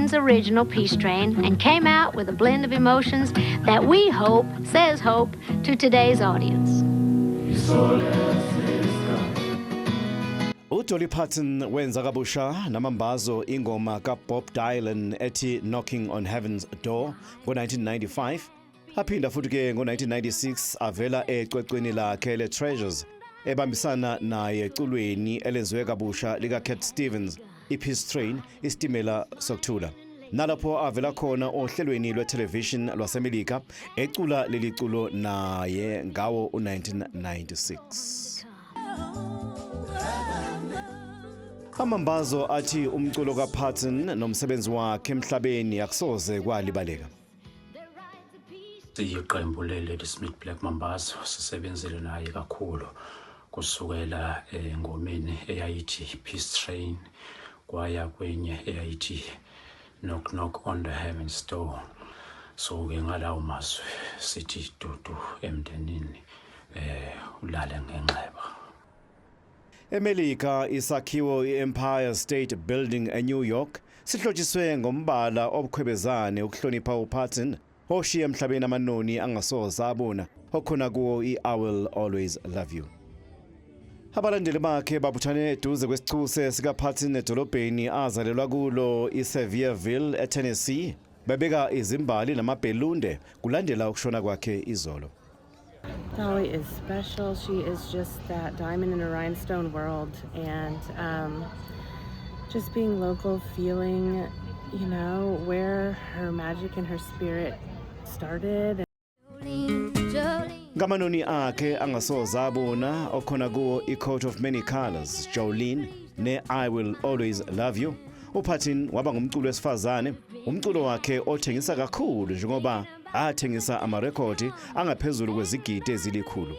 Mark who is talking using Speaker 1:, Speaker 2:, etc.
Speaker 1: Parton's original Peace Train and came out with a blend of emotions that we hope says hope to today's audience.
Speaker 2: UDolly Parton wenza kabusha namambazo ingoma kaBob Dylan ethi Knocking on Heaven's Door ngo-1995. Aphinda futhi ke ngo-1996 avela ecwecweni lakhe le-Treasures ebambisana naye eculweni elenziwe kabusha lika-Cat Stevens i-Peace Train, isitimela sokuthula. Nalapho avela khona ohlelweni lwethelevishini lwaseMelika ecula leli culo naye ngawo u-1996. Amambazo athi umculo kaParton nomsebenzi wakhe emhlabeni akusoze kwalibaleka.
Speaker 3: Siyiqembu le-Ladysmith Black Mambazo sisebenzile naye kakhulu kusukela engomeni eyayithi Peace Train kwaya kwenye eyayithi Knock Knock on the Heaven's Door. So ke ngalawo mazwi sithi dudu emndenini, ulale ngenxeba.
Speaker 2: EMelika, isakhiwo i-Empire State Building eNew York sihlotshiswe ngombala obukhwebezane ukuhlonipha uParton oshiye emhlabeni amanoni angasoze abona okhona kuwo i-I Will Always Love You. Abalandeli bakhe babuthane eduze kwesichuse sikaParton edolobheni azalelwa kulo iSevierville eTennessee, bebeka izimbali namabhelunde kulandela ukushona kwakhe izolo.
Speaker 4: Dolly is special. She is just that diamond in a rhinestone world. And just being local, feeling where her magic and her spirit started.
Speaker 2: Ngamanoni akhe angasoze abona okhona kuwo i-Coat of Many Colors, Jolene ne-I Will Always Love You, uParton waba ngumculo wesifazane umculo wakhe othengisa kakhulu njengoba athengisa amarekhodi angaphezulu kwezigidi ezilikhulu.